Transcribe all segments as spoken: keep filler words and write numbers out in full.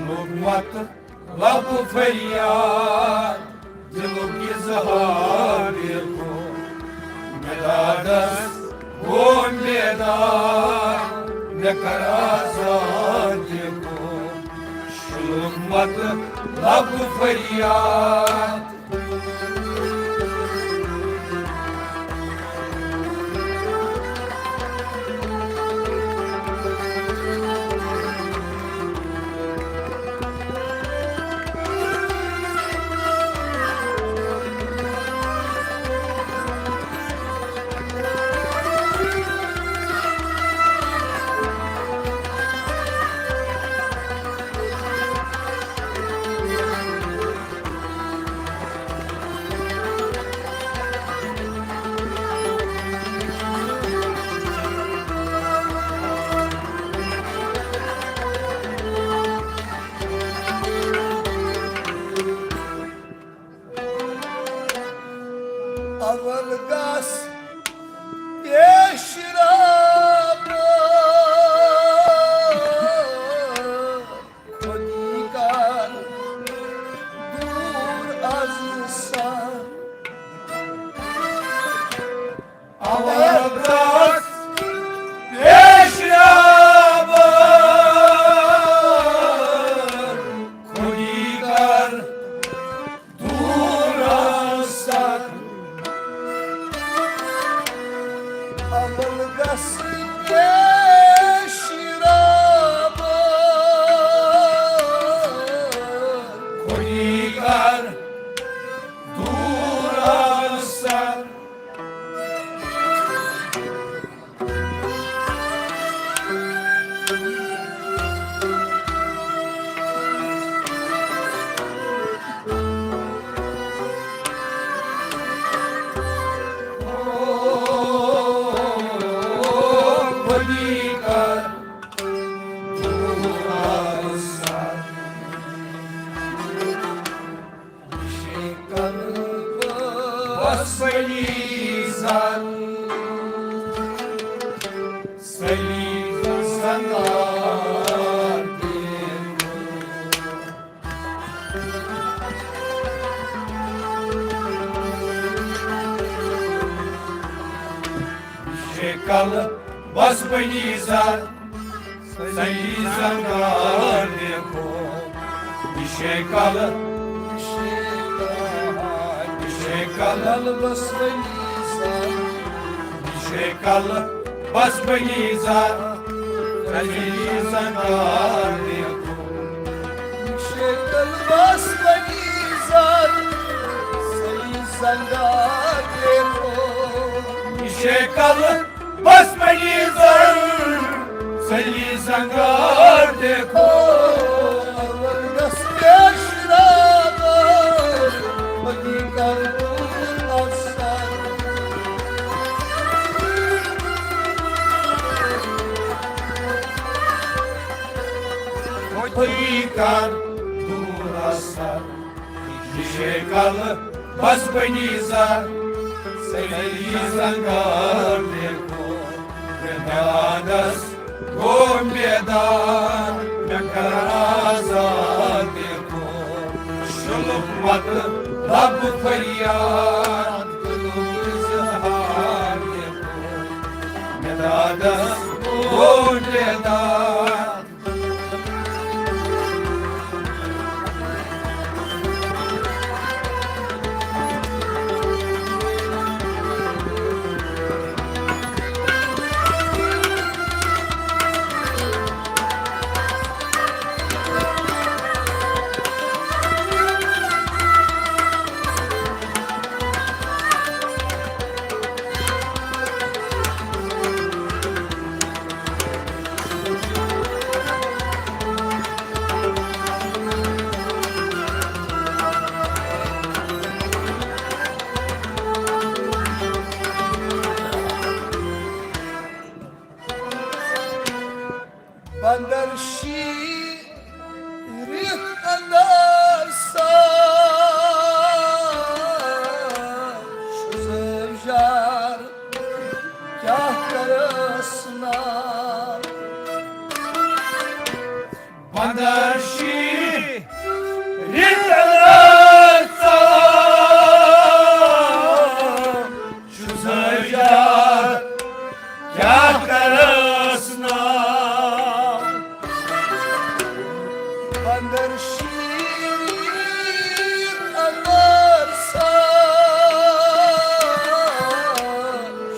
لوٚگ مت لب فریاد، دلُک اظہار دیکھو۔ مےٚ دادس گوٚو بیدار، مےٚ کر آزاد دیکھو۔ شلوٚگ مت لب فریاد۔ اول گژھ پیش رب، خودی کر دور از سر۔ اول گژھ پیش رب، خودی کر دور از سر۔ اول گژھ پیش رب، خودی کر دور از سر۔ بس ولی زن، سلی زنگار۔ شکل بس بنی زر، سلی زنگار دیکھو۔ یہ شکل، یہ شکل بس بنی زر، یہ شکل بس بنی زر، سلی زنگار دیکھو۔ شکل بس بنی زر، سلی زنگار دیکھو۔ شکل بس بنی زر، سلی زنگار دیکھو۔ اول گژھ پیش رب، خودی کر دور از سر۔ خودی کر دور از سر۔ یہ شکل بس بنی زر، سلی زنگار دیکھو۔ مےٚ دادس گوٚو بیدار، مےٚ کر آزاد دیکھو۔ شلوٚگ مت لب فریاد، دلُک اظہار دیکھو۔ مےٚ دادس گوٚو بیدار۔ پندر شیٖرِتھ اندر ژاو، چھُ زٲوۍ جان، کیٛاہ کرس ناو؟ پندر شیٖرِتھ اندر ژاو،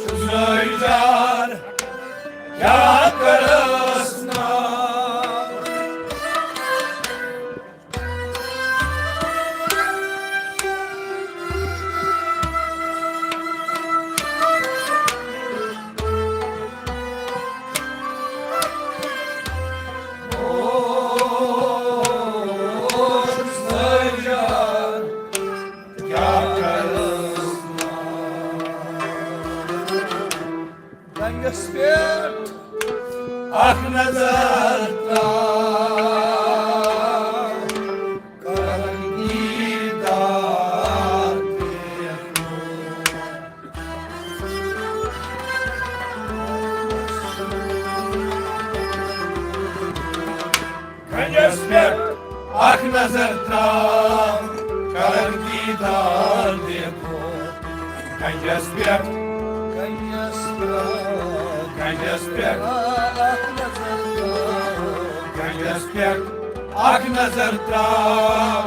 چھُ زٲوۍ جان، کیٛاہ کرس ناو؟ کیٛاہ کرس ناو؟ رنگس پٮ۪ٹھ اکھ نظر تراو، کرن دیدار۔ کنجس پٮ۪ٹھ اکھ نظر تراو، کرن دیدار دیکھو۔ کنجس پٮ۪ٹھ، کنجس پٮ۪ٹھ، کنجس پٮ۪ٹھ، اکھ نظر تراو۔ کنجس پٮ۪ٹھ اکھ نظر تراو،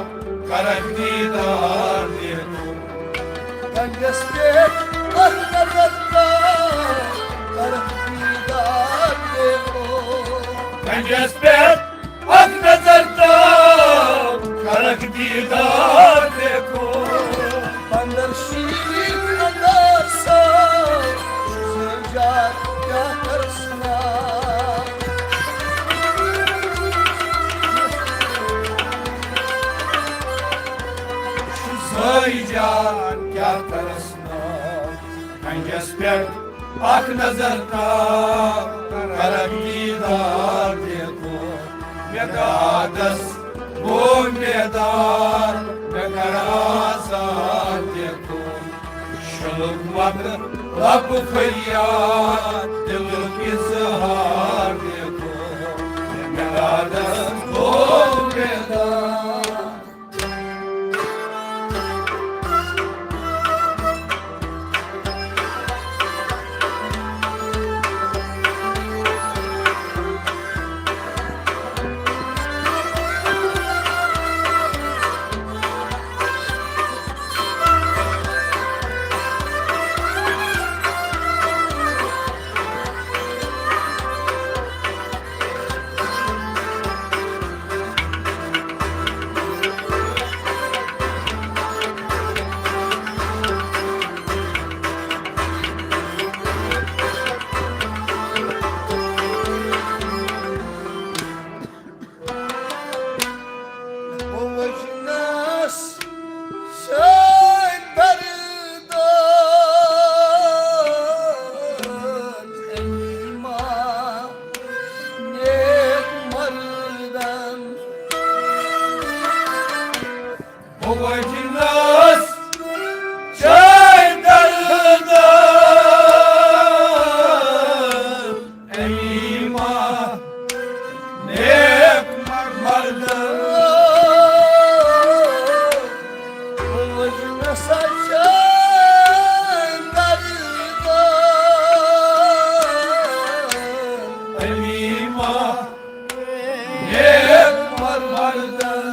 کرن دیدار دیکھو۔ کنجس پٮ۪ٹھ اکھ نظر تراو، کرن دیدار دیکھو۔ کنجس پٮ۪ٹھ اکھ نظر تراو، کرن دیدار دیکھو۔ پندر شیٖرِتھ اندر ژاو، چھُ زٲوۍ جان، کیٛاہ کرس ناو؟ چھُ زٲوۍ جان، کیٛاہ کرس ناو؟ کنجس پٮ۪ٹھ اکھ نظر تراو، کرن دیدار دیکھو۔ مےٚ دادس گوٚو بیدار، مےٚ کر آزاد دیکھو۔ شلوک مگر لب فریاد، دلُک اظہار دیکھو۔ مےٚ دادس گوٚو بیدار۔ بہٕ وٕچھنَس سٲنۍ بردن، أمی ما نیک مردن۔ بہٕ وٕچھنَس سٲنۍ بردن، أمی ما نیک مردن۔ وٕچھنَس سٲنۍ بردن، أمی ما نیک مردن۔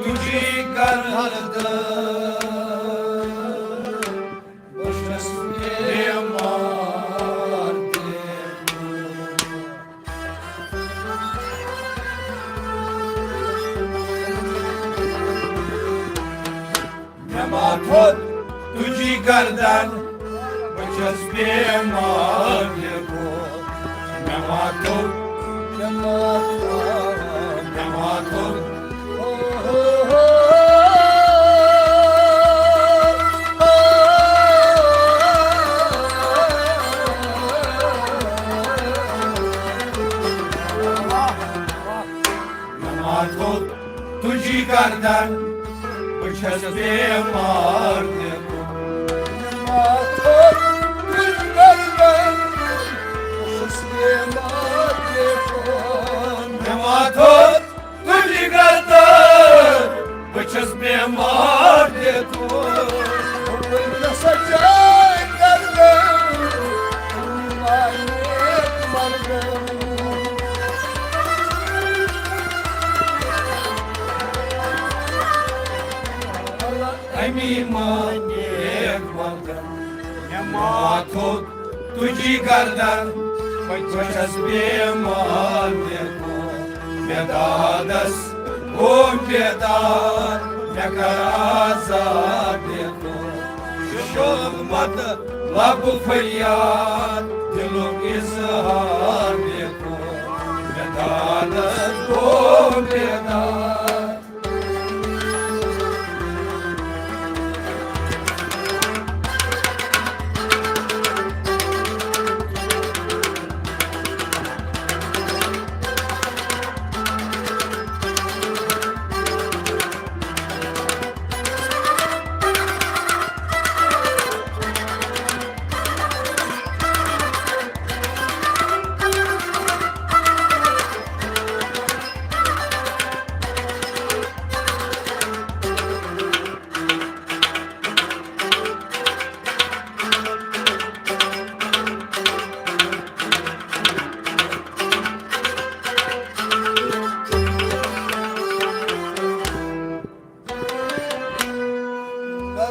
تجھی کر ہر دم، بہٕ چھُس بیمار۔ مےٚ ما تھوٚد تُجی گردن، بہٕ چھَس بیمار یہِ گوٚو۔ مےٚ ما تھوٚد، مےٚ ما تھوٚد، مےٚ ما تھوٚد، تُجی گردن، بہٕ چھَس بیمار، دیکھو۔ مےٚ ما تھوٚد تُج گردن، بہٕ چھَس بیمار، دیکھو۔ مےٚ ما تھوٚد تُج گردن، بہٕ چھَس بیمار، دیکھو۔ وۄنۍ نہ سا جاے گردن، مانے مردن۔ امی مانے مردن۔ مےٚ ما تھوٚد تُجی گردن، بہٕ چھَس بیمار، دیکھو۔ مےٚ دادس گوٚو بیدار، مےٚ کر آزاد، دیکھو۔ شوٚنٛگ مت لب فریاد، دلُک اظہار، دیکھو۔ مےٚ دادس گوٚو بیدار۔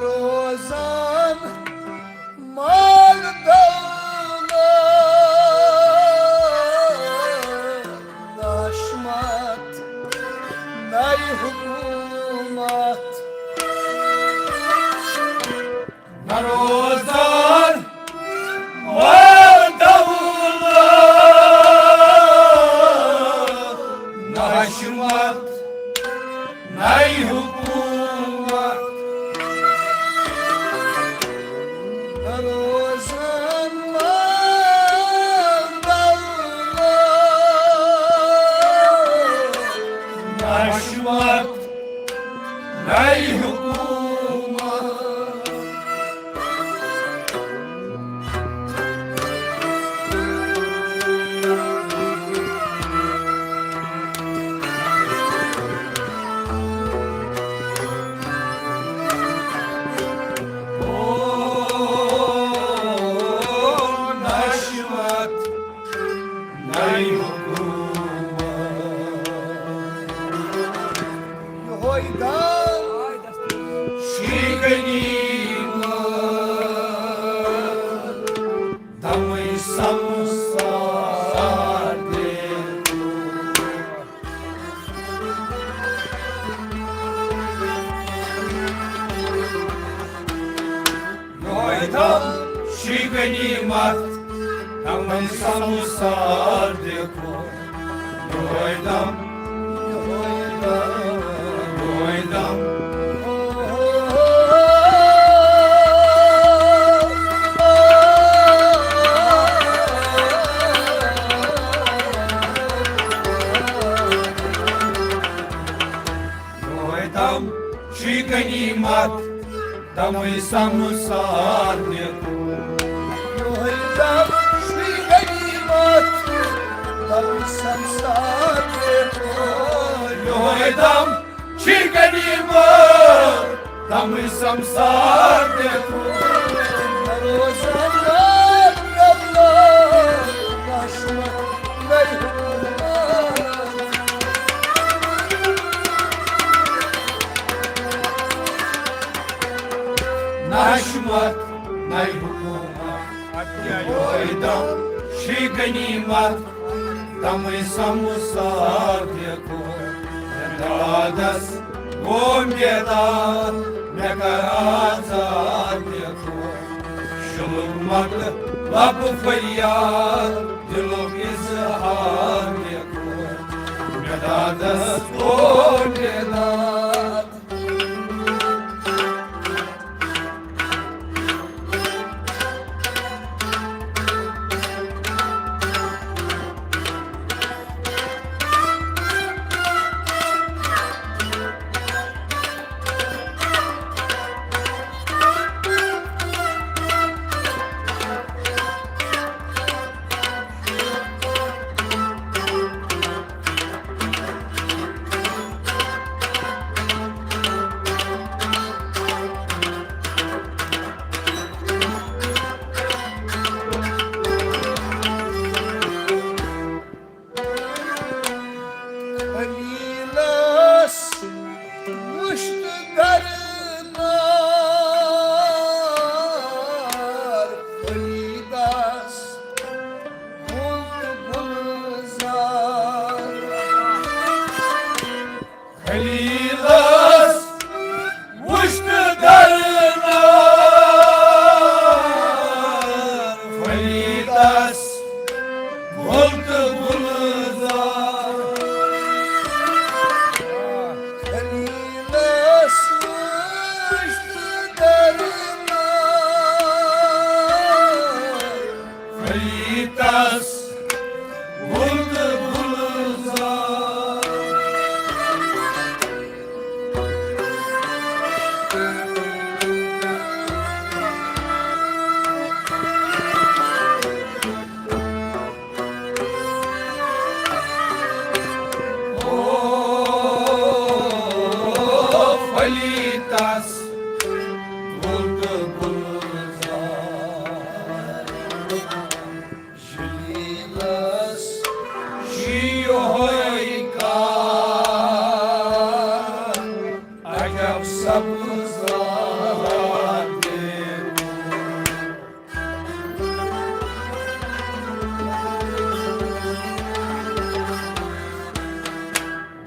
روزان مال دولت، نہ حشمت، نہ حکومت۔ نہ روزان مال دولت، نہ حشمت، نہ حکومت۔ نہ روزان مال دولت، نہ حشمت، نہ حکومت۔ یہوے دم شی غنیمت، دمے سمسار دے۔ یہوے دم شی غنیمت، دمے سمسار دیکھو۔ یہوے دم، یہوے دم، یہوے دم۔ یہوے دم شی غنیمت، دمے سمسار دیکھو۔ یہوے دم شی غنیمت، دمے سمسار دیکھو۔ یہوے دم شی غنیمت، دمے سمسار دیکھو۔ روزان یاد اللہ، رحمت نئی حکومت۔ نہ حشمت، نہ حکومت۔ یہوے دم شی غنیمت، دمے سمسار دیکھو۔ دادس گوٚو بیدار، مےٚ کر آزاد دیکھو۔ شلومت لب فریاد، دلُک اظہار دیکھو۔ مےٚ دادس گوٚو بیدار۔ گُل تہٕ گُلزار۔ جلیلس چھُ یِہوٚے کار، عجب سبزار دیکھو۔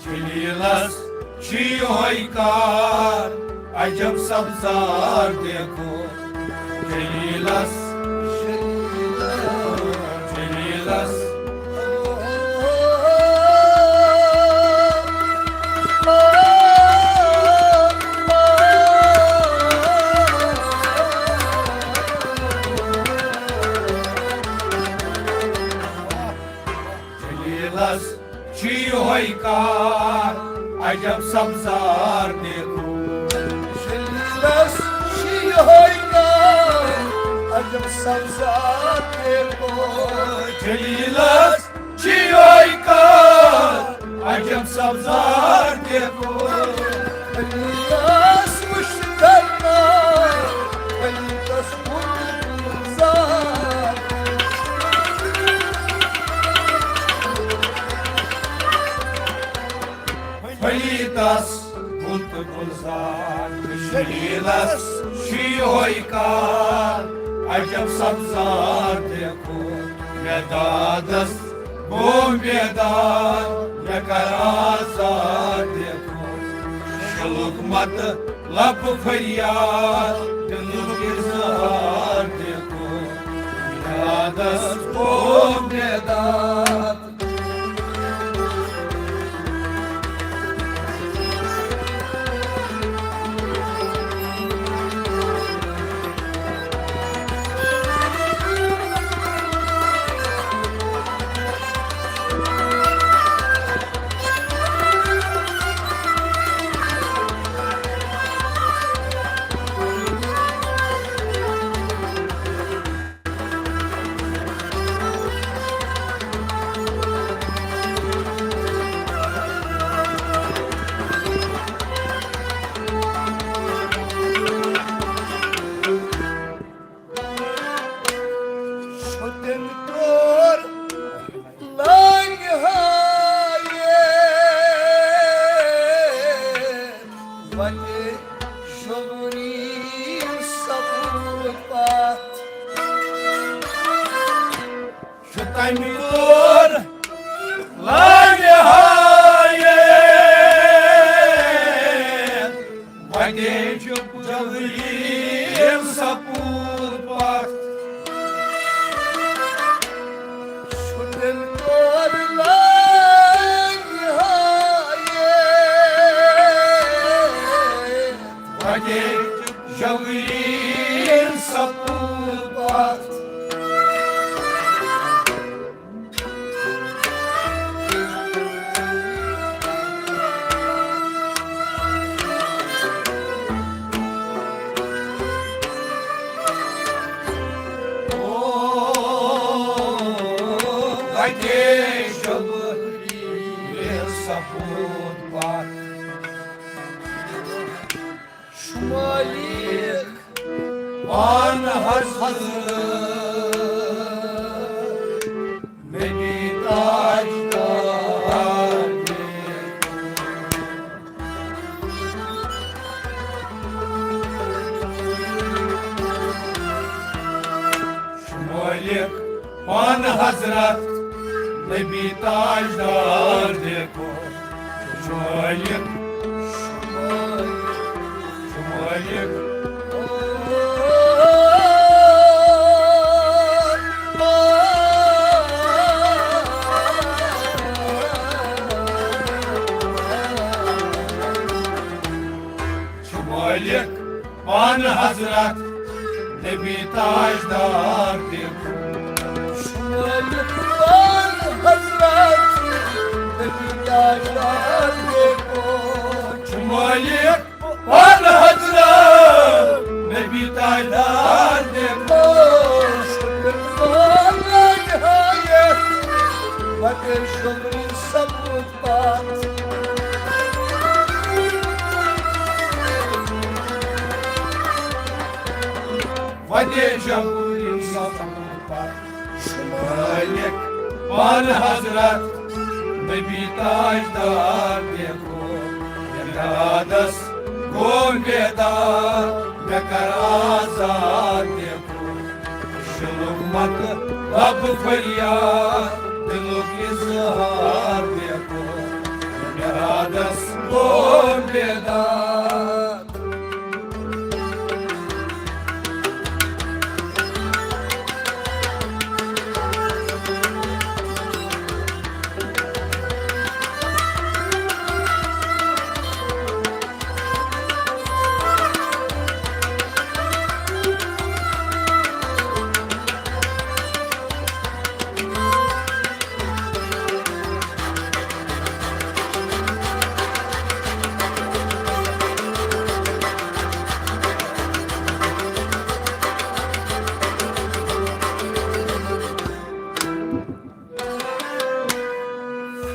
جلیلس چھُ یِہوٚے کار، عجب سبزار دیکھو۔ جلیلس، جلیلس، جلیلس چھُ یِہوٚے کار، عجب سبزار دیکھو۔ جلیلس چھُ یِہوٚے کار، عجب سبزار دیکھو۔ جلیلس چھُ یِہوٚے کار، عجب سبزار دیکھو۔ جلیلس وٕچھ درنا، جلیلس وٕچھ گُلزار۔ پلیتس گُل تہٕ گُلزار، جلیلس چھُ یِہوٚے کار، عجب سبزار دیکھو۔ مےٚ دادس گوٚو بیدار، مےٚ کر آزاد دیکھو۔ شلوک مت لب فریاد، دلُک اظہار دیکھو۔ مےٚ دادس گوٚو بیدار۔ چھُ تٔمۍ توٚر لانہِ ہایہِ وتہِ شۄنٛگنی سپُد پتھ۔ چھُ تٔمۍ توٚر لانہِ ہایہِ وتہِ جبریل سپُد پتھ۔ چھُ تٔمۍ توٚر لانہِ ہایہِ وتہِ جبریل سپُد پتھ۔ شمالی پان حضرت نبی تاجدار۔ مالک پان حضرت نبی تاجدار دیکھو۔ مالک، مالک۔ چھُ مالک پان حضرت نبی تاجدار دیکھو۔ چھُ مالک پان حضرت نبی تاجدار دیکھو۔ چھُ مالک پان حضرت نبی تاجدار دیکھو۔ شکر پان حضرت، مگر شکر سب پاس۔ فتح جمہوری مالک پانہٕ حضرت نبی تاجدار دیکھو، مےٚ دادس گوٚو بیدار، مےٚ کر آزاد دیکھو۔ شلوک مت لب فریاد، دلُک اظہار دیکھو، مےٚ دادس گوٚو بیدار۔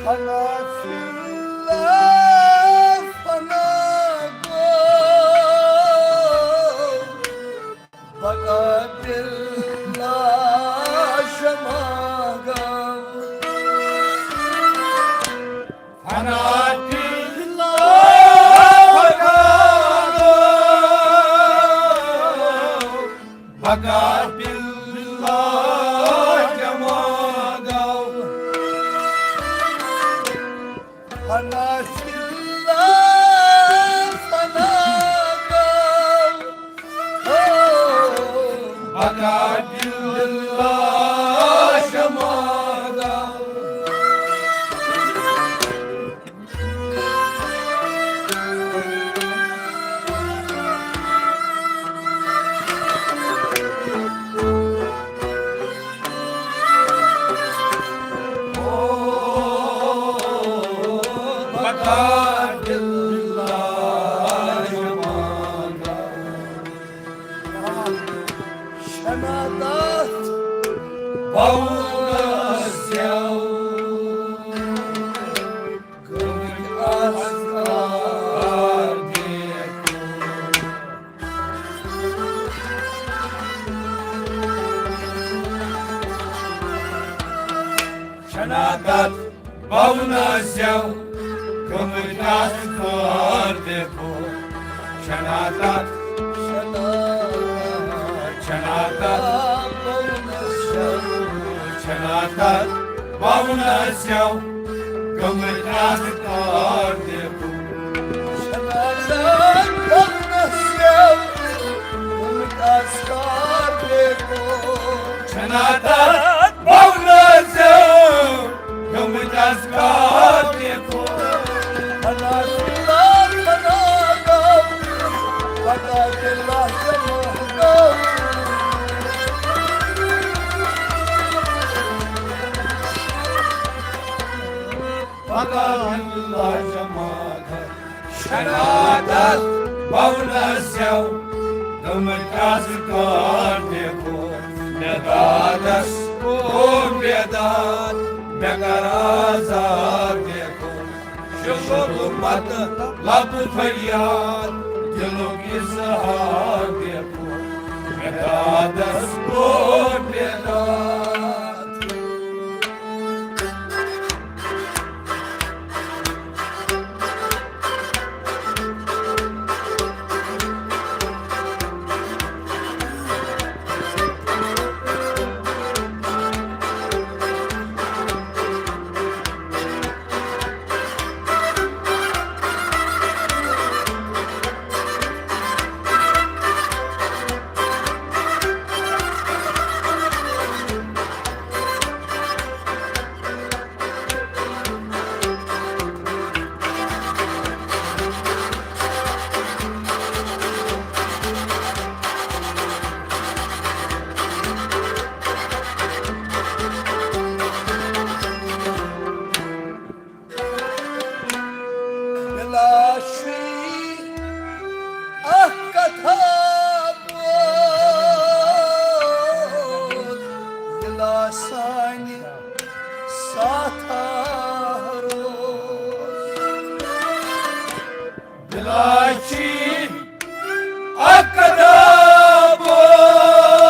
فنا فی اللہ، فنا گو، بقا باللہ شما گو۔ فنا فی اللہ، فنا گو، بقا باللہ شما گو۔ فنا فی اللہ، فنا گو۔ بقا باللہ شما گو۔ شنادت بونس یو، گوٚمُت آسکار دیکھو۔ شنادت بونس یو، گوٚمُت آسکار دیکھو۔ شنادت، شنادت، شنادت، بونس یو، گوٚمُت آسکار دیکھو۔ شنادت بونس یو، گوٚمُت آسکار دیکھو۔ شنادت بونس یو، گوٚمُت آسکار دیکھو۔ فنا فی اللہ، فنا گو، بقا باللہ شما گو۔ بقا باللہ شما گو۔ شنادت بونس یو، گوٚمُت آسکار دیکھو۔ مےٚ دادس گوٚو بیدار، مےٚ کر آزاد دیکھو۔ شکر مت لب فریاد، دلُک اظہار دیکھو۔ مےٚ دادس گوٚو بیدار۔ بلاشی اکھ کتھا بوز، دلا سانہِ ساتھا روز۔ بلاشی اکھ کتھا بوز،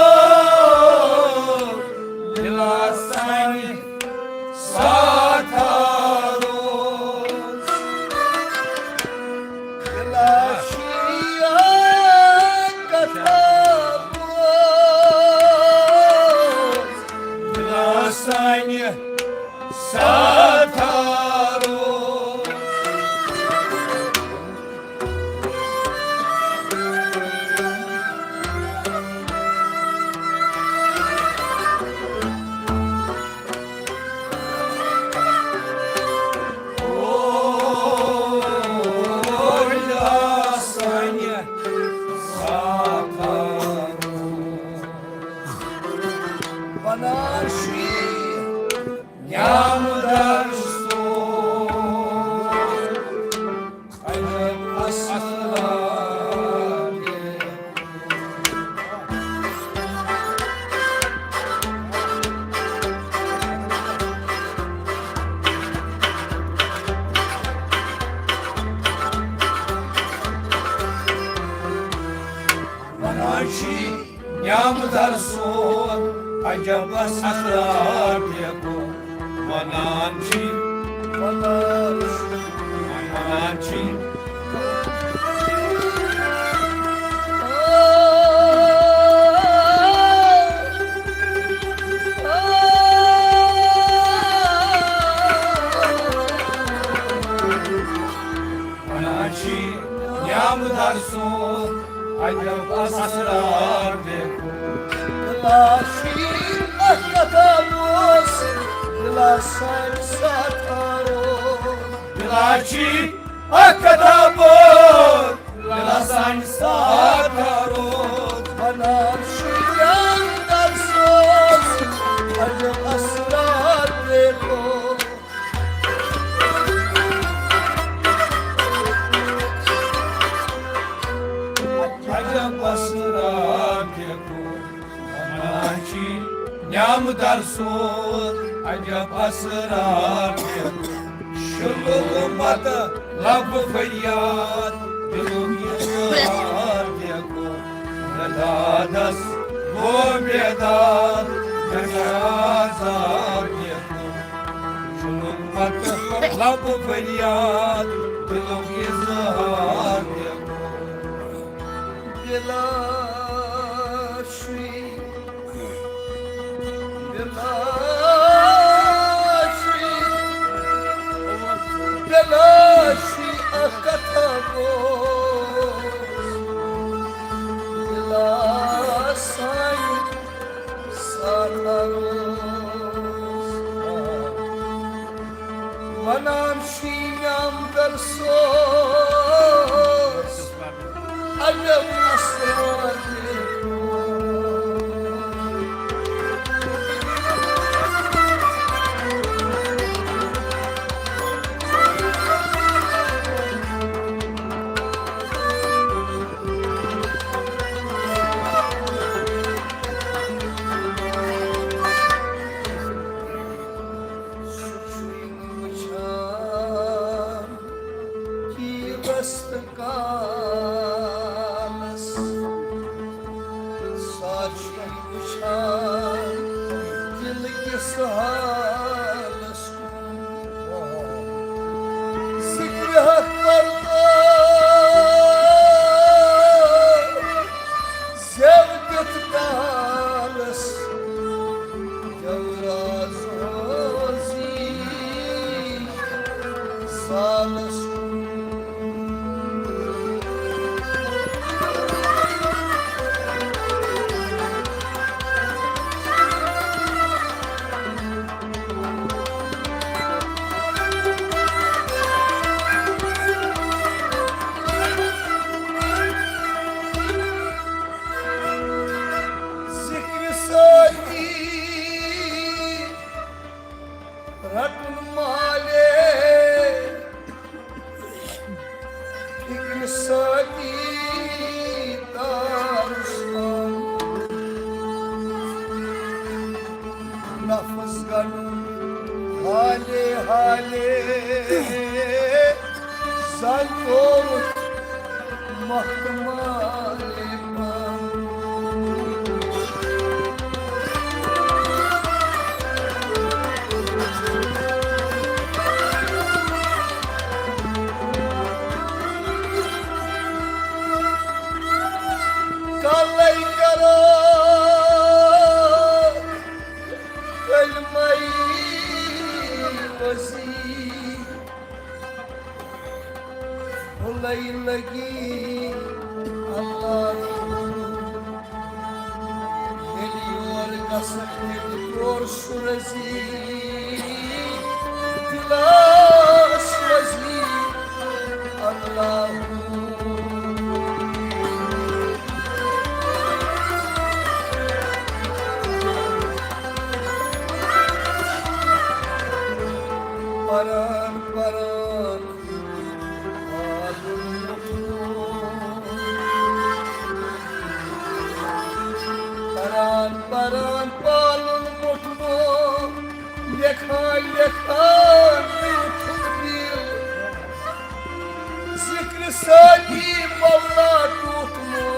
نعمدار سون عجب اسرار دیکھو، ونان چھ، ونان، ونان چھ۔ ونان چھ نعمدار سون عجب اسرار دیکھو۔ دلا چھ اکھ کتھا بوز، دلا سانہِ ساتھ آروز۔ دلا چھ اکھ کتھا بوز، دلا سانہِ ساتھ آروز۔ ونان چھ نعمدار سون عجب اسرار دیکھو۔ عجب اسرار دیکھو، ونان چھ نعمدار سون عجب اسرار دیکھو۔ شلوک پتہٕ لب فریاد، دلُک اظہار دیکھو۔ مےٚ دادس گوٚو بیدار، مےٚ گٔے آزار دیکھو۔ شلوک پتہٕ لب فریاد، دلُک اظہار دیکھو۔ بلاشی، بلاشی، بلاشی اکھ کتھا گوٚو، بلا سانہِ ساتھ آروز۔ ونان چھ نعمدار سون عجب اسرار دیکھو۔ سُہ چھُے وٕچھان کیٖرس تہٕ کالس۔ سُہ چھُے وٕچھان دِل کِس حالس کُن۔ ذِکرِ حق پرو زٮ۪و دِتھ کالس، دیوراز روزی سالس۔ ذِکرِ سۭتی رٹُن مالے، فِکرِ سۭتی تارُس تام۔ نفس گنڈُن حالے حالے، زن کوٚرُتھ مخت مالے پان۔ کلے کرو کلمے وزیر، پھُلے لگی اللہ۔ ییٚلہِ یور گژھکھ تیٚلہِ تور سُہ رٔزی، دِلاس وزی اللہ۔ پران پران پالُن مُٹھنو، پران پران پالُن مُٹھنو، لیکھان لیکھان بیوٗٹھُم دِل۔ ذِکرِ سۭتی مولا ٹوٗٹھمو،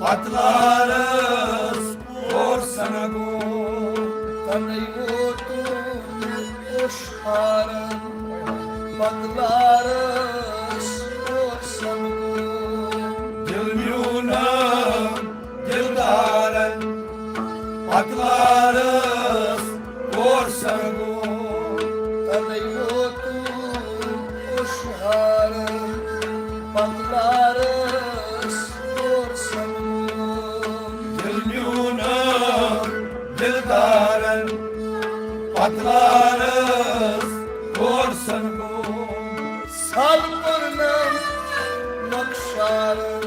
پتلارس پورسن گوٚو۔ تنے ووتُم اوٚش ہارن، پتلارس پورسن گوٚو۔ دل میونم دلدارن، پتلارس پورسن گوٚو۔ تنے ووتُم اوٚش ہارن، پتلارس پورسن گوٚو۔ دل میونم دلدارن، پتلارس پورسن گوٚو۔ سل کوٚرنم نۄقشارن،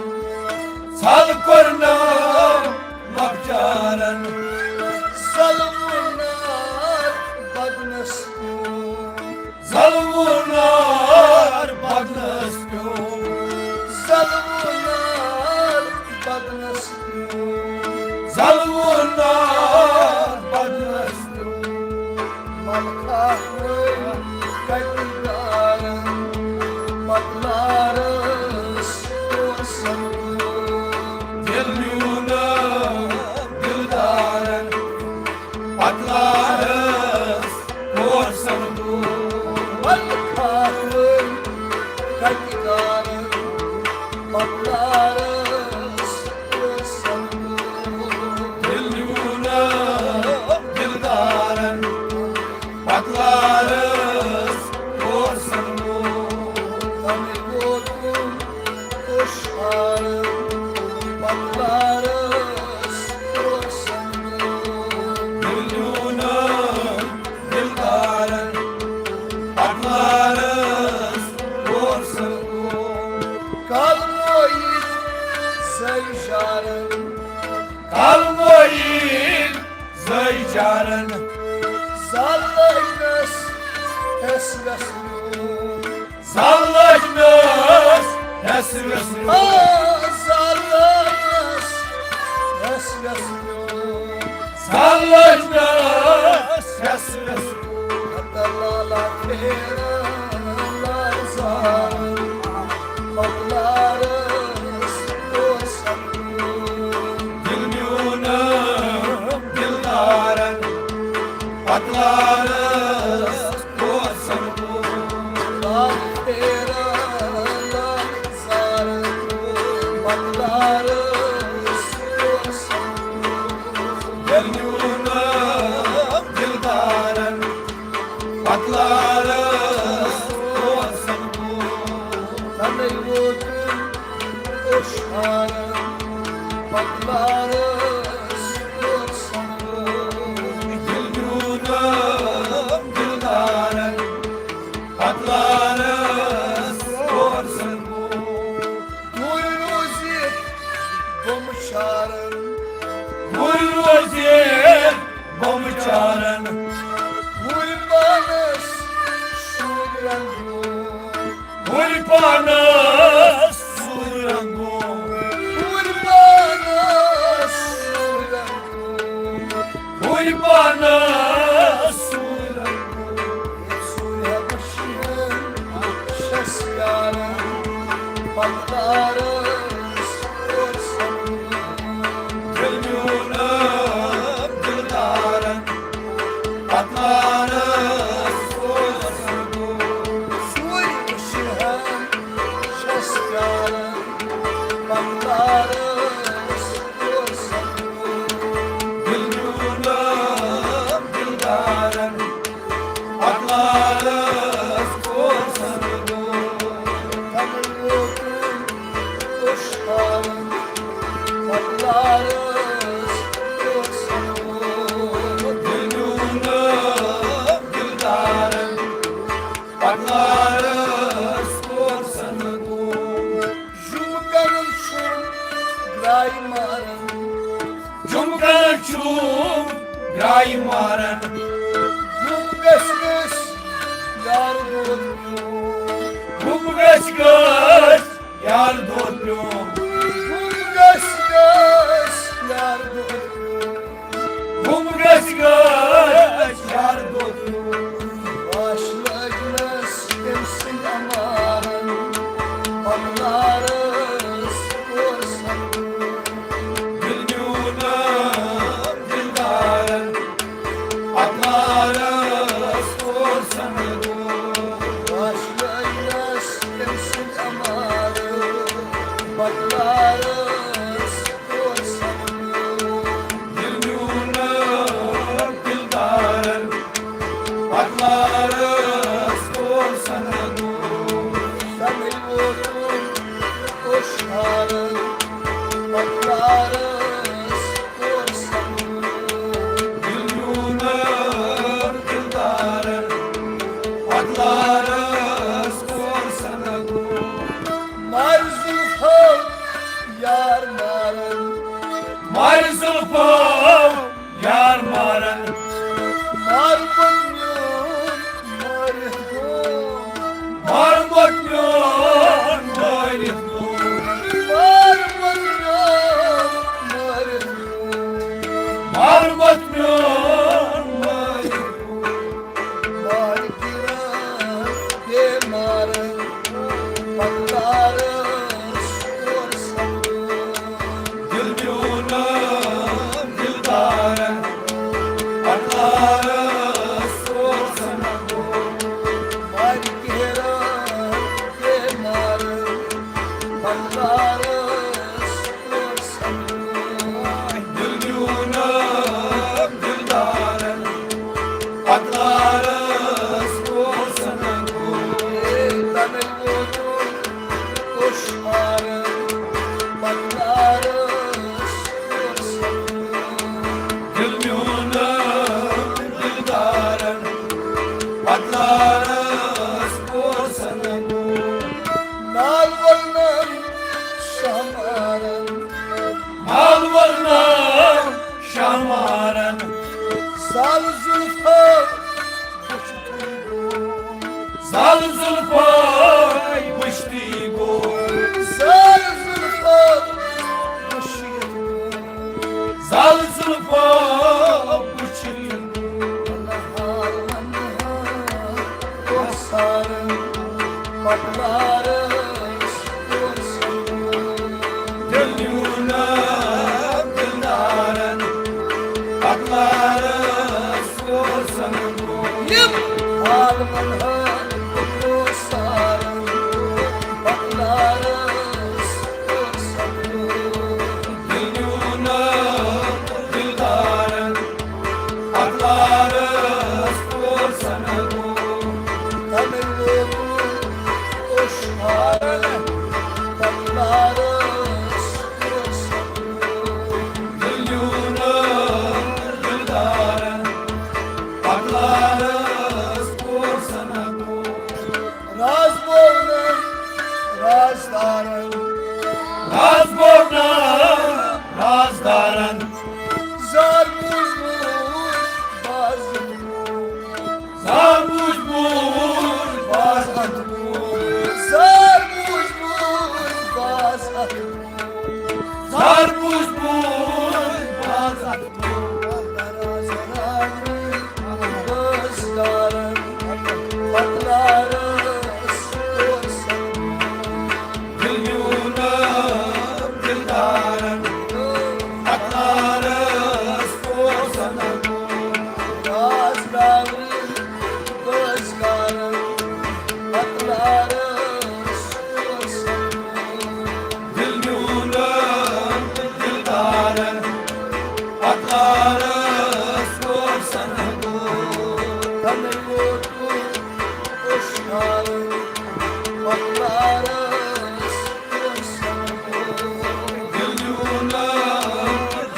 سل کوٚرنم نۄقشارن۔ زلوُنار بدنس پیوٚو، زلوُنار بدنس پیوٚو۔ زلوُنار بدنس پیوٚو۔ زلوُنار بدنس پیوٚو۔ ملخاہن کتہِ دارن، پتلارس پورسن گوٚو۔ دل میونم دلدارن، پتلارس پورسن گوٚو۔ ملخاہن کتہِ دارن، پتلارس پورسن گوٚو۔ دل میونم دلدارن، پتلارس پورسن گوٚو۔ تنے ووتُم اوٚش ہارن، پتلارس پورسن گوٚو۔ دل میونم دلدارن، پتلارس پورسن گوٚو۔ کالہٕ مویِل زٲوۍ شارن، کالہٕ مویِل زٲوۍ شارن۔ زال لٲجنس ہٮ۪س وٮ۪س میون، زال لٲجنس ہٮ۪س وٮ۪س میون۔ آ، زال لٲجنس ہٮ۪س وٮ۪س میون۔ زال لٲجنس ہٮ۪س وٮ۪س میون۔ ہتہٕ لالا پھیران لال زال، پتلارس پورسن گوٚو۔ دل میونم دلدارن، پتلارس پورسن گوٚو۔ لال پھیران لال زال، پتلارس پورسن گوٚو۔ دل میونم دلدارن، پتلارس پورسن گوٚو۔ تنے ووتُم اوٚش ہارن، پتلارس پورسن گوٚو۔ دل میونم دلدارن، پتلارس پورسن گوٚو۔ دوٗرِ روٗزِتھ بُمہٕ شارن، دوٗرِ روٗزِتھ بُمہٕ شارن۔ وُرۍ پانس سوٗرۍ رنٛگو، وُرۍ پانس سوٗرۍ رنٛگو۔ وُرۍ پانس سوٗرۍ رنٛگو، وُرۍ پانس سوٗرۍ رنٛگو۔ سوٗرۍ ہٮ۪کہٕ شیٖن شٮ۪س پیارن، پتلارس پورسن گوٚو۔ دل میونم دلدارن، پتلارس پورسن گوٚو۔ سوٗرۍ وٕچھِ ہن شٮ۪س پیارن، پتلارس پورسن گوٚو۔ دل میونم دلدارن، پتلارس پورسن گوٚو۔ تنے ووتُم اوٚش ہارن، پتلارس پورسن گوٚو۔ دل میونم دلدارن، پتلارس پورسن گوٚو۔ جُمہٕ کرن چھُم گرٛایہِ مارن، جُمہٕ کرن چھُم گرٛایہِ مارن۔ بُم گژھِ گژھِ یار دود پیوٚو، بُم گژھِ گژھِ یار دود پیوٚو، بُم گژھِ گژھِ یار دود پیوٚو۔ بُم گژھِ گژھِ یار دود پیوٚو۔ واش لٲجنس تٔمۍ سٕنٛدۍ اَمارن، پتلارس پورسن گوٚو۔ یارس کوٚر سنگ۔ مارِ زُلفو یار مارن۔ مارِ زُلفو یار مارن۔ ماربن میون مٲرِتھ گوٚو۔ ماربن میون مٲرِتھ گوٚو۔ ماربن میون مٲرِتھ گوٚو۔ ماربن میون مٲرِتھ گوٚو۔ مارِ گِران بے مارن۔ پتلارس کوٚر سنگ۔ دل میون دلدارن۔ پتلارس کوٚر سنگ۔ مارِ گِران بے مارن۔ پتلارس کوٚر سنگ۔ دل میون دلدارن۔ پتلارس کوٚر سنگ۔ تمے ووتُن کوٚش مارن۔ پتلارس کوٚر سنگ۔ دل میون دلدارن۔ پتلارس کوٚر سنگ۔ نال ولنم شاہ مارن۔ مال ولنم شاہ مارن۔ زال زُلفو وٕچھتھٕے گوٚو۔ زال زُلفو وٕچھتھٕے گوٚو۔ زال زُلفو وٕچھتھٕے گوٚو۔ زال زُلفو وٕچھتھٕے گوٚو۔ نہال نہال کوٚر سارن۔ پتلارس کوٚر سنگ۔ دل میون دلدارن۔ پتلارس کوٚر سنگ۔ یِم عالمن ہٕنٛدۍ کوٚر سارن۔ پتلارس کوٚر سنگ۔ دل میون دلدارن۔ پتلارس کوٚر سنگ۔ تمے ووتُن کوٚش مارن۔ پتلارس کوٚر سنگ۔ دل میون دلدارن۔ پتلارس کوٚر سنگ۔ راز بوونم رازدارن۔ راز بوونم رازدارن۔ زار بوٗزمُت باز۔ زار بوٗزمُت باز۔ زار بوٗزمُت باز۔ زار بوٗزمُت باز۔ دل میون دلدارن۔ پتلارس کوٚر سنگ۔ تمے ووتُن کوٚش مارن۔ پتلارس کوٚر سنگ۔ دل میون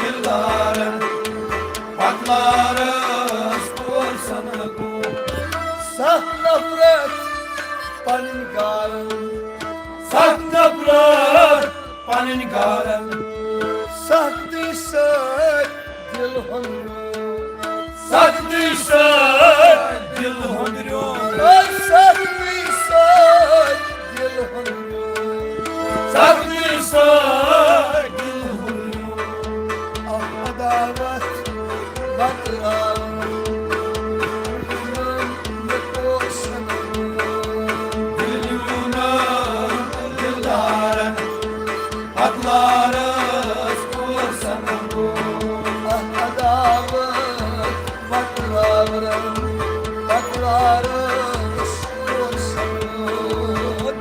دلدارن۔ پتلارس کوٚر سنگ۔ ستھ نفرت پنٕنۍ گارن۔ ستھ نفرت پنٕنۍ گارن۔ سختی سۭتۍ دل ہُنٛد۔ سختی سۭتۍ دل ہُنٛد۔ سختی سۭتۍ دل ہُنٛد۔ سختی سۭتۍ دل ہُنٛد۔ اکھ عداوت بکراوُن۔ دل میون دلدارن۔ پتلارس کوٚر سنگ۔ اکھ عداوت بکراوُن۔ پتلارس کوٚر سنگ۔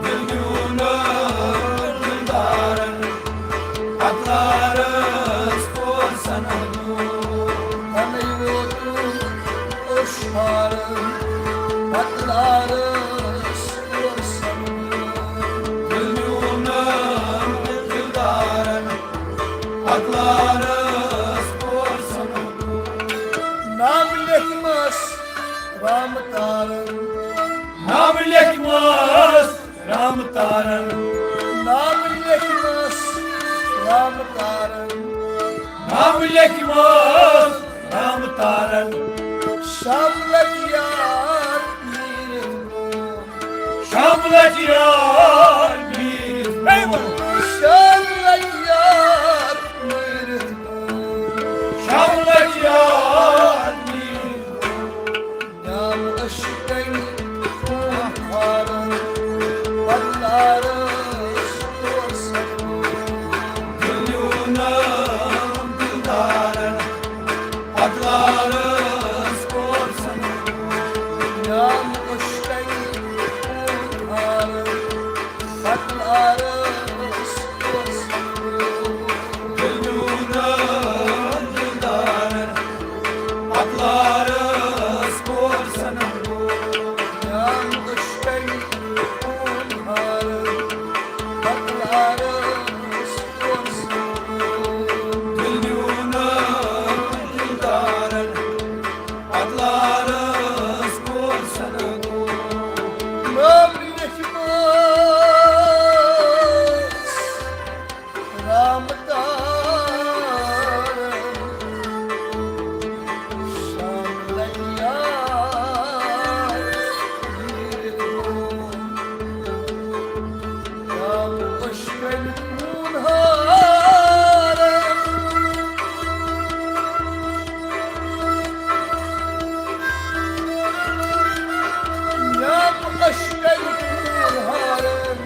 دل میون دلدارن۔ پتلارس کوٚر سنگ۔ تمے ووتُن کوٚش مارن۔ پتلارس کوٚر سنگ۔ دل میون دلدارن۔ پتلارس کوٚر سنگ۔ نام لیکھمس رام تارن۔ لیکھمس رام تارن۔ نام لیکھمس رام تارن۔ نام لیکھمس رام تارن۔ شام لگیار میٖرِتھ برونٛہہ۔ شام لگیار میٖرِتھ برونٛہہ۔ شام لگیار میٖرِتھ برونٛہہ۔ شام لگیار میٖرِتھ برونٛہہ۔ نام عشقن خون خارن، پتلارس کوسن۔ دلیو نام دلدارن، پتلارس کوسن۔ نام عشقن خون خارن، پتلارس کوسن۔ دلیو نام دلدارن، پتلارس کوسن۔ نام عشقن خون خارن، پتلارس کوسن۔ دلیو نام دلدارن، پتلارس کوسن۔ نام لیکھمس رام تارن۔ شام لگیار میٖرِتھ برونٛہہ۔ نام عشقن خون خارن۔ نام عشقن خون خارن۔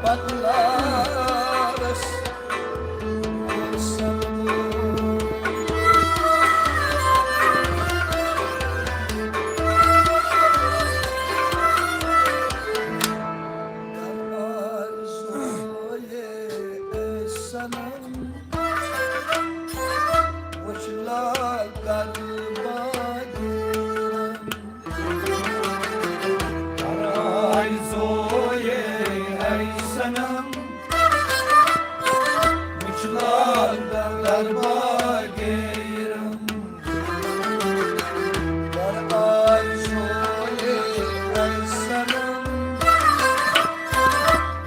پتلارس کوسن۔ آرزویے اے صنم، وچھ لال در باغیرن۔ آرزویے اے صنم، وچھ لال در باغیرن۔ آرزویے اے صنم،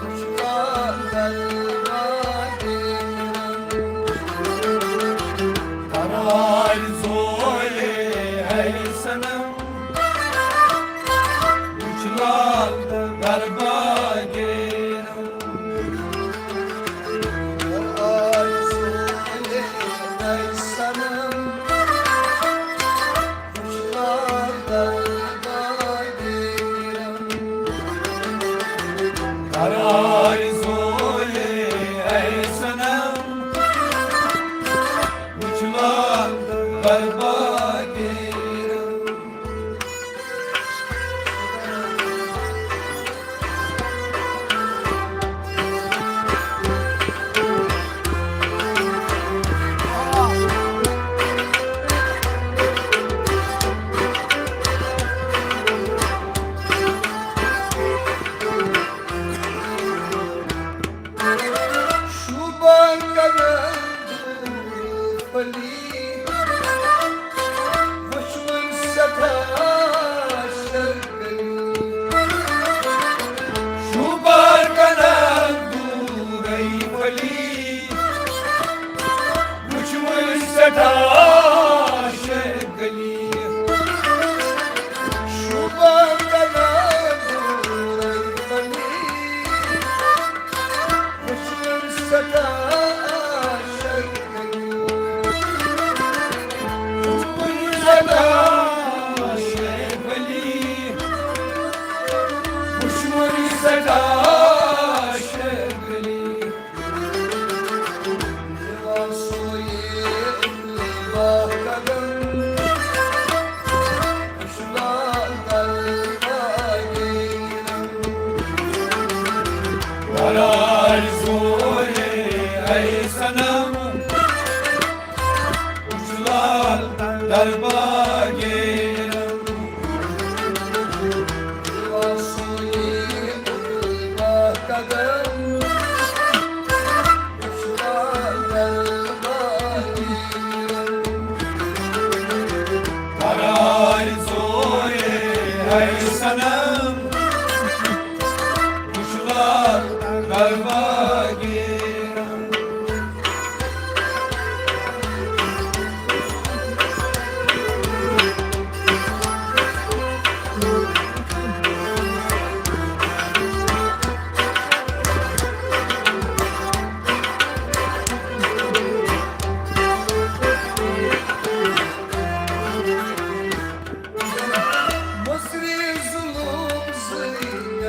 وچھ لال در باغیرن۔ آرزویے اے صنم، وچھ لال در باغیرن۔ آرزویے اے صنم، وچھ لال در باغیرن۔ آرزویے اے صنم، وچھ لال در باغیرن۔ شوٗبان کرن دوٗر پھٔلی، وُچھ وۄنۍ سٮ۪ٹھاہ شرکلی۔ شوٗبان کرن دوٗرے پھٔلی، وُچھ وۄنۍ سٮ۪ٹھاہ شرکلی۔ شوٗبان کرن دوٗرے پھٔلی، وُچھ وۄنۍ سٮ۪ٹھاہ شرکلی۔ وُچھ وۄنۍ سٮ۪ٹھاہ شرکلی۔ وُچھ وۄنۍ سٮ۪ٹھاہ شرکلی۔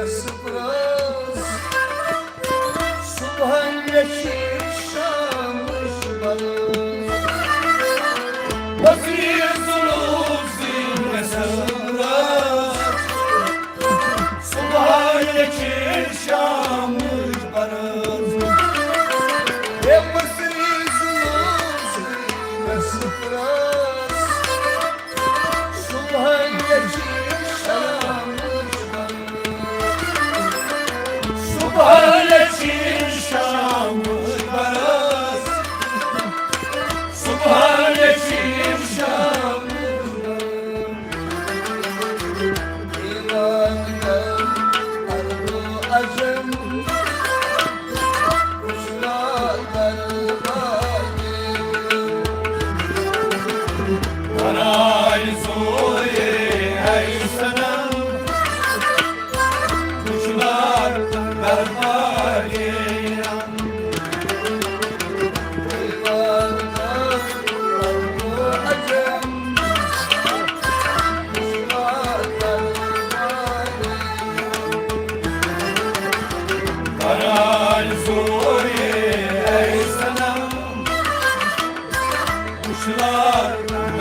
سپرس، صبحن لیکھِ شامٕچ برس۔ وزیٖر ظُلُم زی مےٚ سپرس، صبحن لیکھِ شامٕچ برس۔ ہے وزیٖر ظُلُم زی مےٚ سپرس، صبحن لیکھِ شامٕچ برس۔ صبحن لیکھِ شامٕچ برس۔ صبحن لیکھِ شامٕچ برس۔ دیوان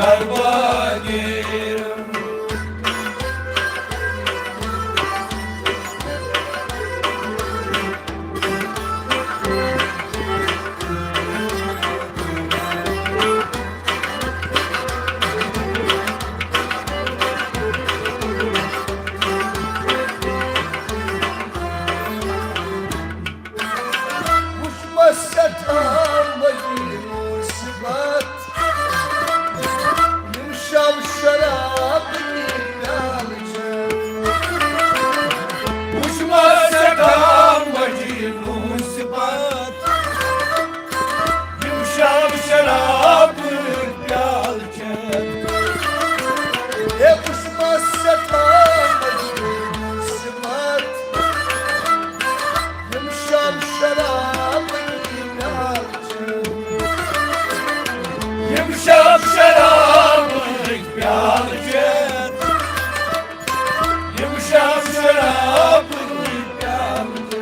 عرب و عجم، وُچھ مےٚ سٮ۪ٹھاہ مجنوٗن صِفت، یِم شب شراب پیالہٕ چھِ۔ وُچھ مےٚ سٮ۪ٹھاہ مجنوٗن صِفت، یِم شب شراب پیالہٕ چھِ۔ ہے وُچھ مےٚ سٮ۪ٹھاہ مجنوٗن صِفت، یِم شب شراب پیالہٕ چھِ۔ یِم شب شراب پیالہٕ چھِ۔ یِم شب شراب پیالہٕ چھِ۔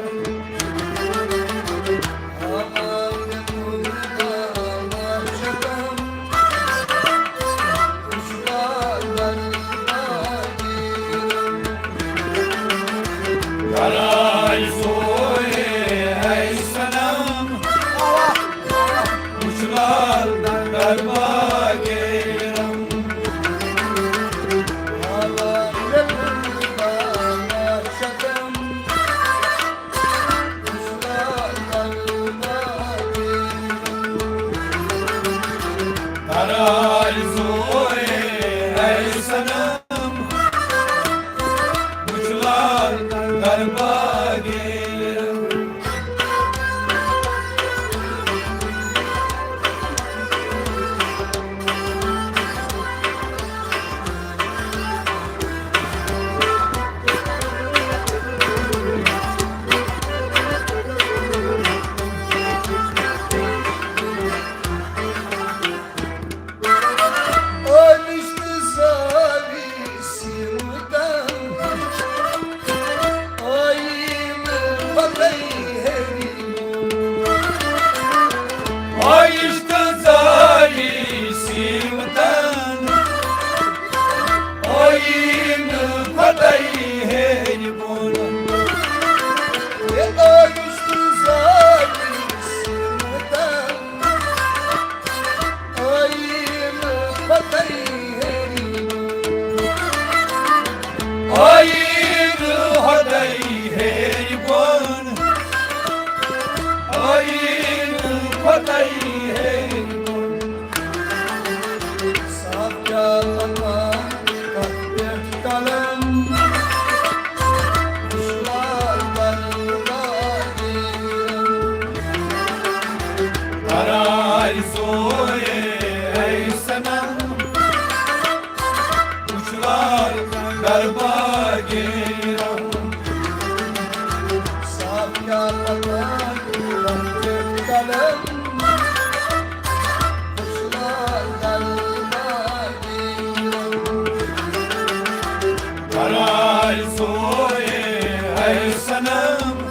صنم،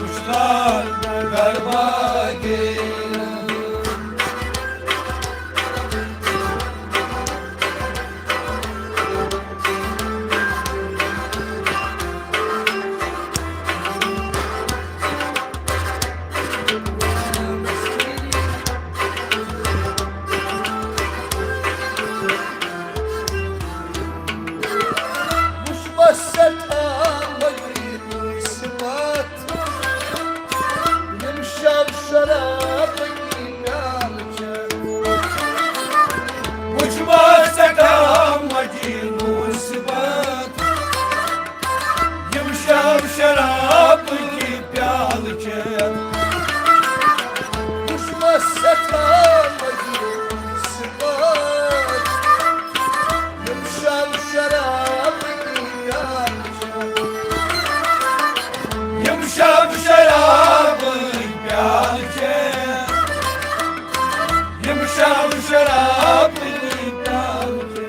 وُچھ لال درباگے۔ وُچھ مےٚ سٮ۪ٹھاہ مجید صفات، یِم شب شرابٕکۍ پیالہٕ چھِ۔ وُچھ مےٚ سٮ۪ٹھاہ مجید صفات، یِم شب شرابٕکۍ پیالہٕ چھِ۔ وُچھ مےٚ سٮ۪ٹھاہ مجید صفات، یِم شب شرابٕکۍ پیالہٕ چھِ۔ یِم شب شرابٕکۍ پیالہٕ چھِ۔ یِم شب شرابٕکۍ پیالہٕ چھِ۔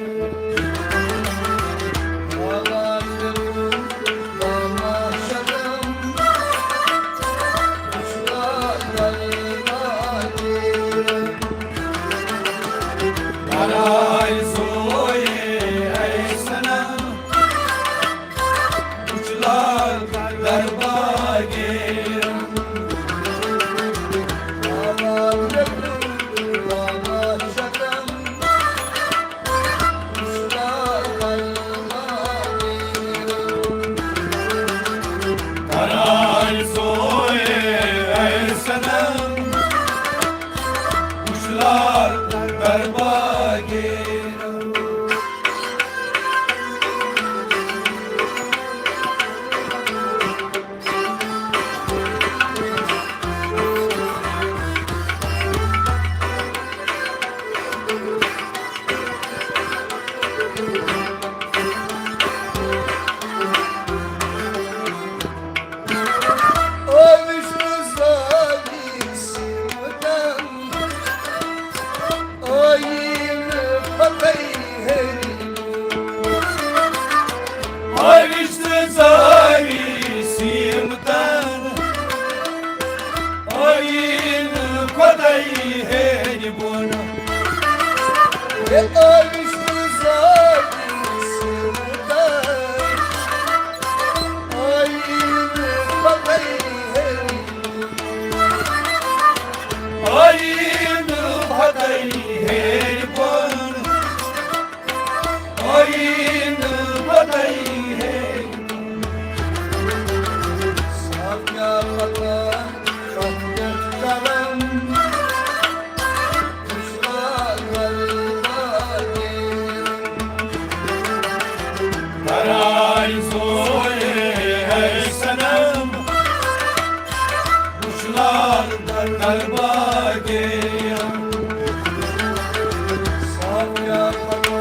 آوِش تہٕ زٲوِش سیٖمتن، ٲییٖن خۄداے ہیٚرِ بۄن۔ ہے آوِش تہٕ زٲوِش سیٖمتن، ٲییٖن خۄداے ہیٚرِ، ٲییٖن خۄداے ہیٚرِ بۄن۔ آییٖن بدل ہے۔ صاف کیا پتہ، کتھ پٮ۪ٹھ کرم، وُچھ لاگل باقی۔ کران سوے ہے صنم، وُچھ لاگل باقی۔ صاف کیا پتہ،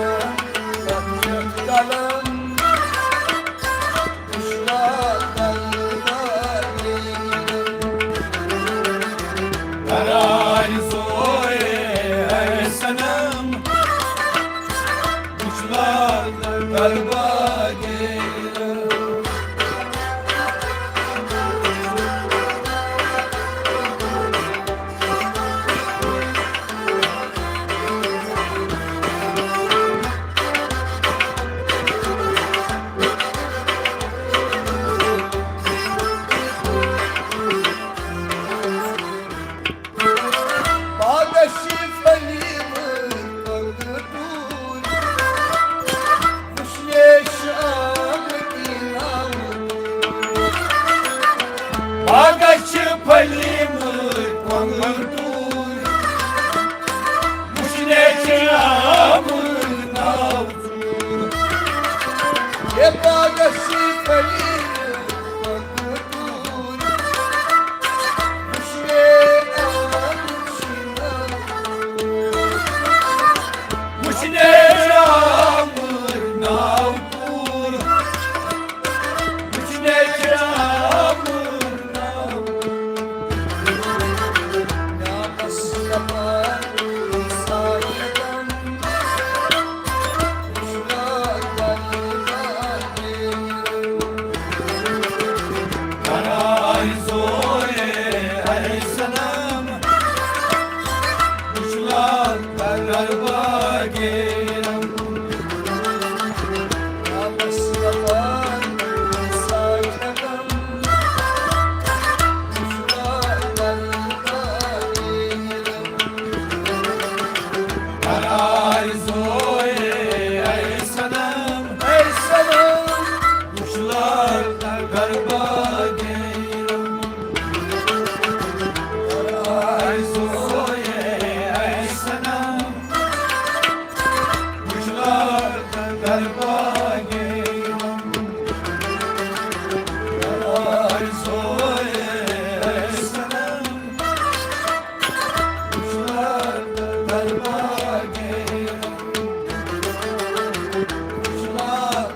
پگاہ چھِ پھٔلۍ مٕتۍ کۄنٛگہٕ ٹوٗرۍ، وٕچھنہِ چھِ آمٕتۍ ناوٕ۔ پگاہ چھِ پھٔلۍ مٕتۍ کۄنٛگہٕ ٹوٗرۍ، وٕچھنہِ چھِ آمٕتۍ ناوٕ۔ ہے پگاہ چھِ پھٔلۍ مٕتۍ کۄنٛگہٕ ٹوٗرۍ، وٕچھنہِ آمٕتۍ چھِ ناوٕ۔ وٕچھنہِ چھِ آمٕتۍ ناوٕ ٹوٗرۍ۔ در باغ گیرم، آرزوی ای صنم، وچھلار در باغ گیرم، آرزوی ای صنم، وچھلار در باغ گیرم، وچھلار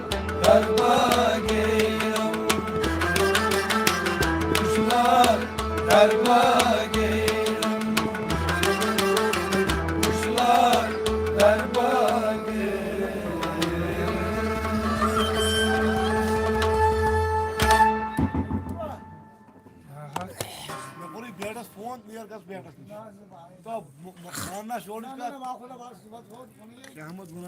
در باغ گیرم، وچھلار در باغ گیرم، وچھلار در باغ گیرم۔ مےٚ کوٚرُے بیٹَس فون، نیر گژھ بیٹَس نِش۔ تو ماننا شورٕچ کَتھ۔ احمد گُنڈ